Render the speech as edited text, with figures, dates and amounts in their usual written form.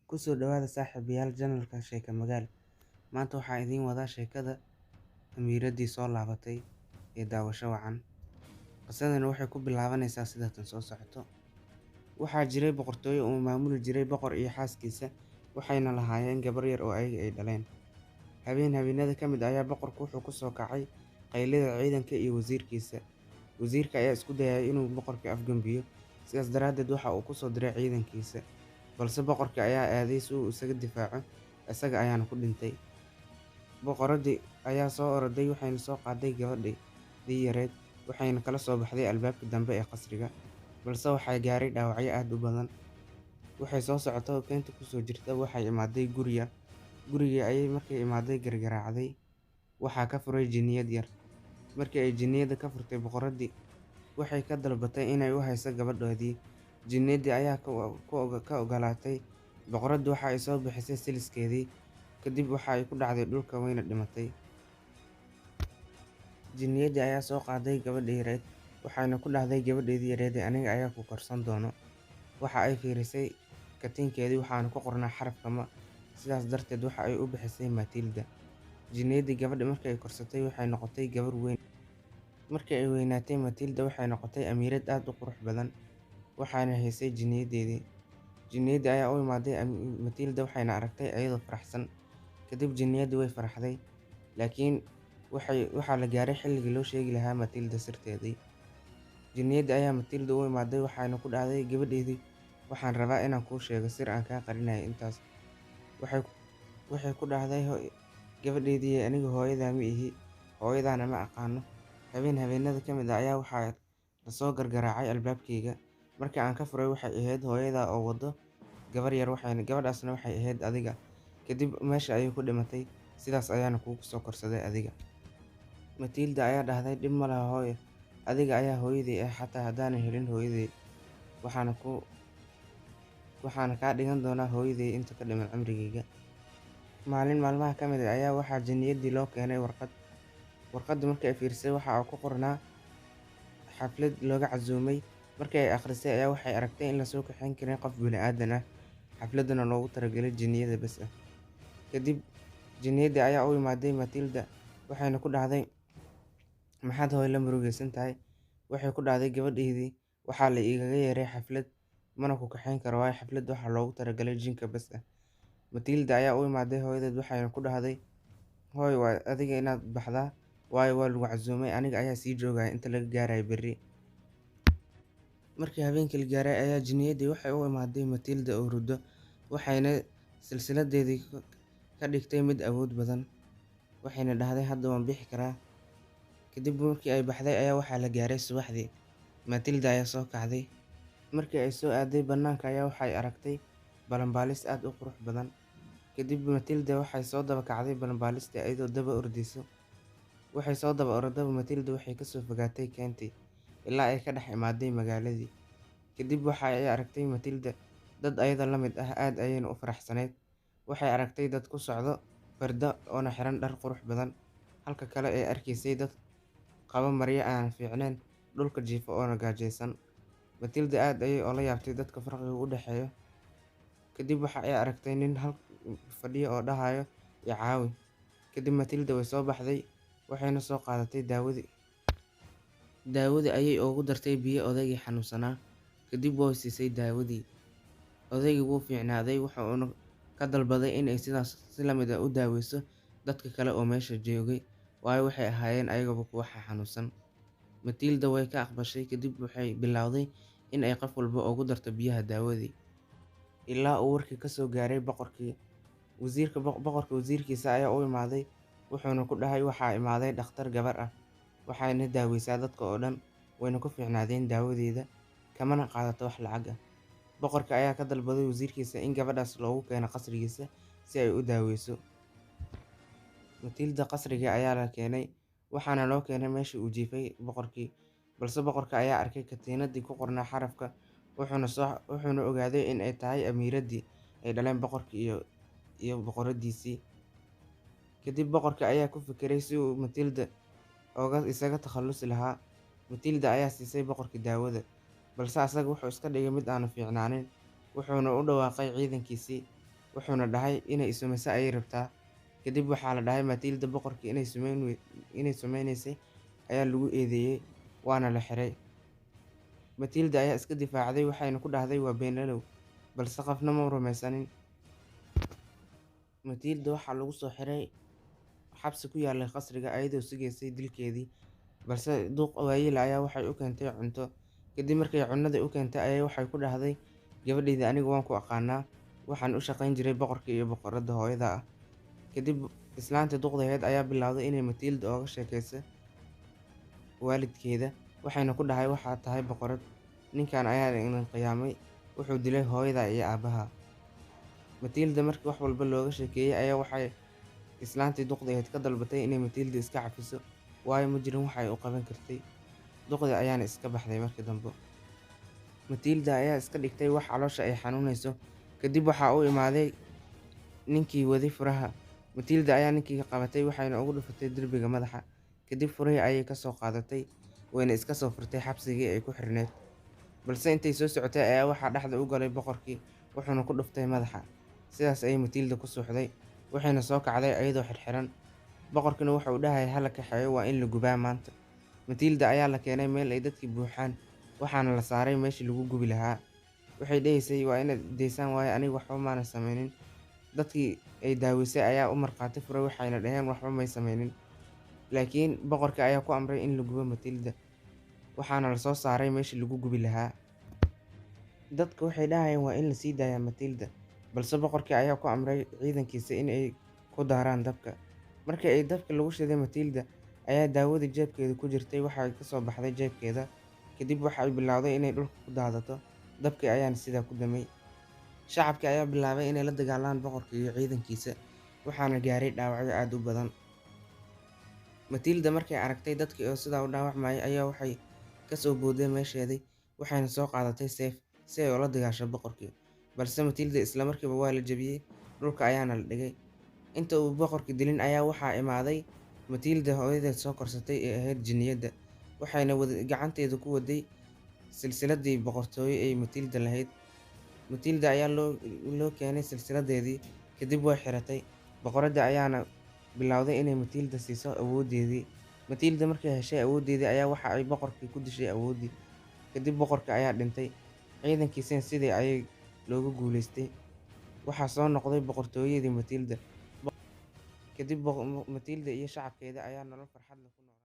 Kusoo dhawaada saaxiibayaal channel-ka Sheeko Magaal. Maanta waxaan idiin wadaa sheekada amiiraddii soo laabatay ee daawasho wacan. Qisadani waxay ku bilaabanaysaa sida tan soo socoto. Waxaa jiray boqortooyo uu maamuli jiray boqor iyo xaaskiisa, waxayna lahaayeen gabar yar oo ayaga ay dhaleen. Habeen habeenada ka mid ayaa boqorku wuxuu ku soo kacay qaylida ciidanka iyo wasiirkiisa. Wasiirka ayaa isku dayay inuu boqorka afgambiyo, sidaas daraaddeed waxa uu ku soo diray ciidankiisa. Balse boqorka ayaa aaday si uu isaga difaaco, isaga ayaana ku dhintay. Boqoraddii ayaa soo oroday waxayna soo qaaday gabadhii yareed, waxayna kala soo baxday albaabka dambe ee qasriga. Balse waxaa gaaray dhaawacyo aad u badan. Waxay soo socotay keenta kusoo jirta waxay imaaday guriga. Gurigii ayay markay imaaday gargaraacday. Waxaa ka furay jinniyad yar. Markii ay jinniyadda ka furtay boqoraddii, waxay ka dalbatay inay u hayso gabadhoodii. Jinniyaddii ayaa ka ogolaatay. Boqoraddu waxa ay soo bixisay siliskeedii. Kadib waxa ay ku dhacday dhulka wayna dhimatay. Jinniyaddii ayaa soo qaaday gabadhii yareed, waxayna ku dhahday gabadheedii yareed aniga ayaa ku korsan doono. Waxa ay fiirisay katiinkeedii waxaana ku qornaa xarafka ma. Sidaas darteed waxa ay u bixisay Matilda. Jinniyaddii gabadha markii ay korsatay waxay noqotay gabar weyn. Markii ay weynaatay Matilda waxay noqotay amiirad aad u qurux badan. Waxaana haysay jinniyadeedii. Jinniyaddii ayaa u imaaday Matilda waxayna aragtay iyadoo faraxsan. Kadib jinniyaddii way faraxday. Laakiin waxaa la gaaray xilligii loo sheegi lahaa Matilda sirteedii. Jinniyaddii ayaa Matilda u imaaday waxayna ku dhahday gabadheedii waxaan rabaa inaan kuu sheego sir aan kaa qarinayo intaas. Waxay ku dhahday gabadheedii aniga hooyadaa ma ihi, hooyadaana ma aqaano. Habeen habeenada ka mid ah ayaa waxaa la soo gargaraacay albaabkayga. Markii aan ka furay waxay ahayd hooyadaa oo wado gabar yar, waxayna gabadhaasna waxay ahayd adiga. Kadib meesha ayay ku dhimatay, sidaas ayaana kugu soo korsaday adiga. Matilda ayaa dhahday dhib ma laha hooyo, adiga ayaa hooyaday ah xataa haddaanan helin hooyaday. Waxaana kaa dhigan doonaa hooyaday inta ka dhiman cimrigayga. Maalin maalmaha ka mid ah ayaa waxaa jinniyaddii loo keenay warqad. Warqadda markii ay fiirisay waxa uu ku qornaa xaflad looga casuumay. Markii ay akhrisay ayaa waxay aragtay in la soo kaxayn karin qof bini'aadan ah. Xafladana loogu talagalay jinniyada bas ah. Kadib jinniyaddii ayaa u imaaday Matilda waxayna ku dhahday maxaad hooyo la murugaysan tahay. Waxay ku dhahday gabadheedii waxaa la igaga yeeray xaflad mana ku kaxayn karo waayo xaflad waxaa loogu talagalay jinka bas ah. Matilda ayaa u imaaday hooyadeed waxayna ku dhahday hooyo waa adiga inaad baxdaa waayo waa lagu casuumay aniga ayaa sii joogaya inta laga gaarayo berri. Markii habeenkii la gaaray ayaa jinniyaddii waxay u imaaday Matilda oo hurdo, waxayna silsiladeedii ka dhigtay mid awood badan. Waxayna dhahday hadda waan bixi karaa. Kadib markii ay baxday ayaa waxaa la gaaray subaxdii. Matilda ayaa soo kacday. Markii ay soo aaday bannaanka ayaa waxay aragtay balanbaalis aad u qurux badan. Kadib Matilda waxay soo daba kacday balanbaalistii iyadoo daba ordayso. Waxay soo daba orodaba Matilda waxay ka soo fogaatay keentii ilaa ay ka dhex imaaday magaaladii. Kadib waxa ay aragtay Matilda dad ayada la mid ah aad ayayna u faraxsaneyd. Waxay aragtay dad ku socdo fardo oona xiran dhar qurux badan. Halka kale ay arkaysay dad qaba maryo aan fiicnayn, dhulka jiifa oona gaajaysan. Matilda aad ayay ula yaabtay dadka farqiga u dhexeeyo. Kadib waxa ay aragtay nin hal fadhiyo oo dhahayo i caawi. Kadib Matilda way soo baxday waxayna soo qaadatay daawadii. Daawadii ayay ugu dartay biyo odaygii xanuunsanaa. Kadib way siisay daawadii. Odaygii wuu fiicnaaday wuxuuna ka dalbaday in ay sidaas si la mid ah u daaweyso dadka kale oo meesha joogay waayo waxay ahaayeen ayagaba kuwa xanuunsan. Matilda way ka aqbashay kadib waxay bilowday in ay qof walba ugu darto biyaha daawadii. Ilaa uu warkii ka soo gaaray boqorkii. Wasiirka boqorka wasiirkiisa ayaa u imaaday wuxuuna ku dhahay waxaa imaaday dhakhtar gabar ah. Waxayna daaweysaa dadka oo dhan wayna ku fiicnaadeen daawadeeda kamana qaadato wax lacag ah. Boqorka ayaa ka dalbaday wasiirkiisa in gabadhaas loogu keeno qasrigiisa si ay u daaweyso. Matilda qasriga ayaa la keenay waxaana loo keenay meeshii uu jiifay boqorkii. Balse boqorka ayaa arkay katiinaddii ku qornaa xarafka wuxuuna ogaaday in ay tahay amiiraddii ay dhaleen boqorkii iyo boqoradiisii. Kadib boqorka ayaa ku fikiray si uu Matilda oga isaga takhalusi lahaa. Matilda ayaa siisay boqorkii daawada, balse asaga wuxuu iska dhigay mid aan fiicnaanin. Wuxuuna u dhawaaqay ciidankiisii. Wuxuuna dhahay inay isumayso ayay rabtaa. Kadib waxaa la dhahay Matilda boqorkii inay sumaynaysay ayaa lagu eedeeyay, waana la xiray. Matilda ayaa iska difaacday, waxayna ku dhahday waa beenalow, balse qofna ma rumaysanin. Matilda waxaa lagu soo xiray xabsi ku yaallay qasriga ayadoo sugaysay dilkeedii, balse duq waayeel ayaa waxay u keentay cunto. Kadib markay cunadii u keentay ayay waxay ku dhahday, gabadhayda aniga waan ku aqaanaa, waxaan u shaqayn jiray boqorka iyo boqoradda hooyada ah. Kadib islaanta duqdaheed ayaa bilowday inay Matilda ooga sheekayso waalidkeeda, waxayna ku dhahay waxaad tahay boqorad, ninkan ayaa idin qiyaamay, wuxuu dilay hooyada iyo aabaha. Matilda markii wax walba looga sheekeeyay ayaa waxay islaantii duqdaheed ka dalbatay inay Matilda iska cafiso, waayo ma jirin wax ay u qaban kartay. Duqdii ayaana iska baxday markii dambe. Matilda ayaa iska dhigtay wax caloosha ay xanuunayso. Kadib waxaa u imaaday ninkii waday furaha. Matilda ayaa ninkii qabatay, waxayna ugu dhufatay derbiga madaxa. Kadib furihii ayay ka soo qaadatay, wayna iska soo furtay xabsigii ay ku xirneyd. Balse intay soo socotay ayaa waxaa dhexda u galay boqorkii, wuxuuna ku dhuftay madaxa. Sidaas ayay Matilda ku suuxday, waxayna soo kacday ayadoo xirxiran. Boqorkiina wuxuu dhahayay hala kaxeeyo, waa in la gubaa maanta. Matilda ayaa la keenay meel ay dadkii buuxaan, waxaana la saaray meeshii lagu gubi lahaa. Waxay dhahaysay waa inaad daysaan, waayo aniga waxba maana sameynin. Dadkii ay daaweysay ayaa u markhaati furay, waxayna dhaheen waxba may sameynin. Laakiin boqorka ayaa ku amray in la gubo Matilda, waxaana la soo saaray meeshii lagu gubi lahaa. Dadka waxay dhahayeen waa in la sii daayaa Matilda, balse boqorkii ayaa ku amray ciidankiisa in ay ku daaraan dabka. Markii ay dabka lagu shiday Matilda ayaa daawadii jeebkeeda ku jirtay waxay ka soo baxday jeebkeeda. Kadib waxa ay bilowday inay dhulka ku daadato, dabkii ayaana sidaa ku damay. Shacabkii ayaa bilaabay inay la dagaalaan boqorka iyo ciidankiisa, waxaana gaaray dhaawacyo aad u badan. Matilda markay aragtay dadkii oo sidaa u dhaawacmaya ayaa waxay ka soo booday meesheedii, waxayna soo qaadatay seef si ay ula dagaasho boqorkii. Balse Matilda isla markiiba waa la jabiyay, dhulka ayaana la dhigay. Inta uu boqorkii dilin ayaa waxaa imaaday Matilda hooyadeed soo korsatay ee ahayd jinniyadda, waxayna gacanteeda ku waday silsiladii boqortooyo ee Matilda lahayd. Matilda ayaa loo keenay silsiladeedii, kadib way xiratay. Boqoradda ayaana bilowday inay Matilda siiso awooddeedii. Matilda markay heshay awooddeedii ayaa waxa ay boqorkii ku dishay awooddii. Kadib boqorkii ayaa dhintay, ciidankiisina sidii ayay loogu guuleystay. Waxaa soo noqday boqortooyadii Matilda. Kadib Matilda iyo shacabkeeda ayaa nolol farxad leh ku